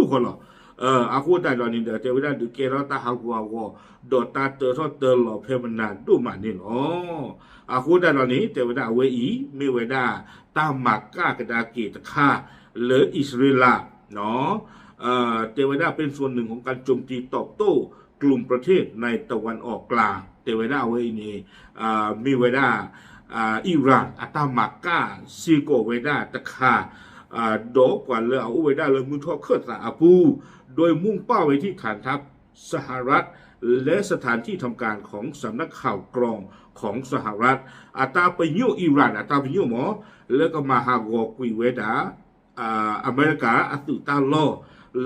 အဝဲသ့ၣ်တဖၣ်န့ၣ်အိၣ်မူဒိၣ်ဃီလီၤ. အဃိသတးဒီးန့ၣ်ဒီး တဲဝဲဒၣ်ဒုးကဲထီၣ်တၢ်ဟးဂူာ်ဟးဂီၤ ဒီးတၢ်တၢထီၣ်တၢလီၤဖဲမနၤဒိၣ်မးန့ၣ်လီၤ. အဃိသတးဒီးန့ၣ် တဲဝဲဒၣ်အဝဲအံၤ မ့ၢ်ဝဲဒၣ်တၢ်မၤကၣ်ကဒါက့ၤတခါ လၢအံၣ်စရ့လး တဲဝဲဒၣ် เป็นส่วนหนึ่งของการโจมตีตอบโต้กลุ่มประเทศในตะวันออกกลาง တဲဝဲဒၣ်အဝဲအံၤန့ၣ် မ့ၢ်ဝဲဒၣ် အံၣ်ရၣ်အတၢ်မၤကၣ်စ့ၢ်ကီးဝဲဒၣ်တခါ ဒီးပှၤလၢအအိၣ်ဝဲဒၣ်လၢမုၢ်ထီၣ်ခၢၣ်သးအပူၤ โดยมุ่งเป้าไปที่ฐานทัพสหรัฐ และสถานที่ทำการของสำนักข่าวกรองของสหรัฐ အတၢ်ပညိၣ် အံၣ်ရၣ် အတၢ်ပညိၣ်မ့ၢ် လၢကမၤဟးဂီၤကွံာ်ဝဲဒၣ် အမဲရကၤအသုးတၢ်လီၢ်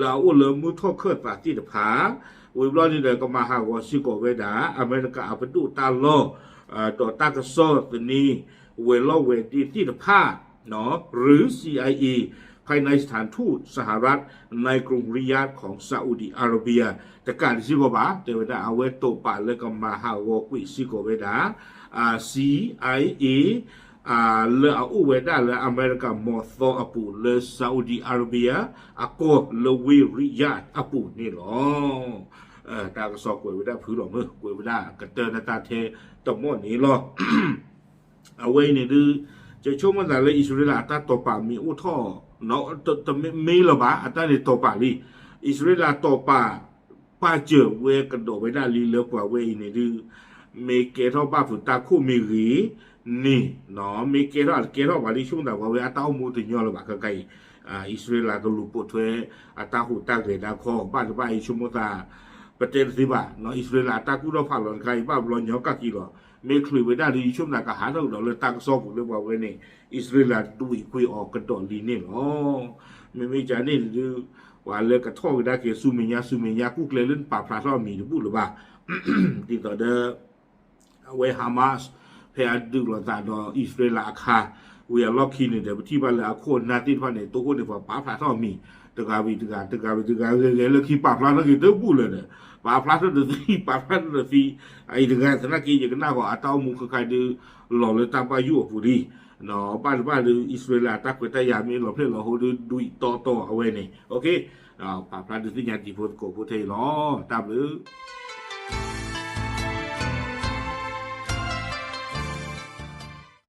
လၢအအိၣ်လၢမုၢ်ထီၣ်ခၢၣ်သးသ့ၣ်တဖၣ် ဝံၤဘျီန့ၣ်ဒီး ကမၤဟးဂီၤစ့ၢ်ကီးဝဲဒၣ် အမဲရကၤအပဒိၣ်တၢ်လီၢ် ဒီးတၢ်ကစီၣ်သန့ ဝဲၤလီၢ်ဝဲၤဒ့သ့ၣ်တဖၣ် หรือ ซีไอเอ ภายในสถานทูตสหรัฐในกรุงริยาดของซาอุดีอาระเบีย တကးဒံးစ့ၢ်ကီးဘၣ် တဲဝဲဒၣ်အဝဲတိာ်ပာ်လၢကမၤဟးဂီၤကွံာ်စ့ၢ်ကီးဝဲဒၣ် ซีไอเอ လၢအအိၣ်ဝဲဒၣ်လၢအမဲရကၤမီၢ်သီအပူၤ လၢ Saudi Arabia အကီၢ်လၢဝ့ၢ် Riyadh အပူၤန့ၣ်လီၤ. တၢ်ကစီၣ်ကွဲးဝဲဒၣ်ဖုလီၤမုၢ် ကွဲးဝဲဒၣ်ကတၢၢ်နတၢ်ထဲတမီၢ်န့ၣ်လီၤ. အဝဲအံၤန့ၣ်ဒုး ယဆိကမိၣ်သးလၢအံၣ်စရ့လးအတၢ်တိာ်ပာ်မ့ၢ်အိၣ်ထီၣ် တမ့ၢ်လၢၤဘၣ် အတၢ်န့ၣ်တိာ်ပာ်လံ. အံၣ်စရ့လးတိာ်ပာ် ပာ်စၢၤဝဲကဒီးဝဲဒၣ်လံလၢပှၤဝဲအံၤန့ၣ်ဒုး မ့ၢ်ကဲထီၣ်ဘၣ်ဖုးတၢ်ခိၣ်မ့ၢ်ဂ့ၤန့ၣ် မ့ၢ်ကဲထီၣ်တကဲထီၣ်ဘၣ်လံ ဆိကမိၣ်သးပှၤဝဲအတၢ်အိၣ်မူတညီလၢၤဘၣ် ခဲကနံၣ်အံၤ အံၣ်စရ့လးကလူၤပိာ်ထွဲအတၢ်ဟူးတၢ်ဂဲၤတၢ်ခီ ဘၣ်တဘၣ်အံၤဆိကမိၣ်သး ပတဲတသ့ဘၣ် အံၣ်စရ့လးအတၢ်ကူၣ်ထီၣ်ဖးလီၤတခါအံၤ ဘၣ်ဘျီညီကၣ်က့ၤလီၤ. မ့ၢ်ချုးဝဲဒၣ်ဒီး ယဆိကမိၣ်သးကဟးထီၣ်ကဒီးလၢတၢ်ကစီၣ်ပူၤလၢပှၤဝဲန့ၣ် အံၣ်စရ့လးဒွံးကွံာ်အီၤကဒီးလံန့ၣ်လီၤ. မ့မ့ၢ်ကန့ၣ်ဒုး ပှၤလၢကထီၣ်ကဒါက့ၤဆူမဲာ်ညါ ဆူမဲာ်ညါ ကူၣ်ကျဲလၢနပာ်ဖျါထီၣ်အမံၤတဘူၣ်လၢၤဘၣ် ဒ်သိးဒီး အဝဲ Hamas ဖဲအဒုးလိာ်သးဒီးအံၣ်စရ့လးအခါ ဝံၤအလီၢ်ခံန့ၣ်ဒီး ပထံၣ်ဘၣ်လၢအခိၣ်အနၢ်သ့ၣ်တဖၣ်န့ၣ် တိခိၣ်န့ၣ် ပှၤပာ်ဖျါထီၣ်အမံၤ တဂၤဝံၤတဂၤ တဂၤဝံၤတဂၤ ဂဲၤဂဲၤလၢခံပာ်ဖျါထီၣ်က့ၤတဘူၣ်လၢၤဒီး ပာ်ဖျါထီၣ်တသံ ပာ်ဖျါထီၣ်တသံ အံၤတဂၤသနာ်က့ ယကနၣ်ဃီၤအတၢ်အိၣ်မူခဲခါဒုး လီၤလၢတၢ်ဘၣ်ယိၣ်အပူၤလံ ဘၣ်တဘၣ်ဒီး အံၣ်စရ့လးအတၢ်ခွဲးတၢ်ယာ်မ့ၢ်လီၤဖျဲၣ်လီၤဟိဒုး ဒွံးတီတီအဝဲန့ၣ် ပာ်ဖျါဒုးသ့ၣ်ညါတံၤဖိသကိးဖိထဲအံၤလီၤ. တၢ်ဘျုး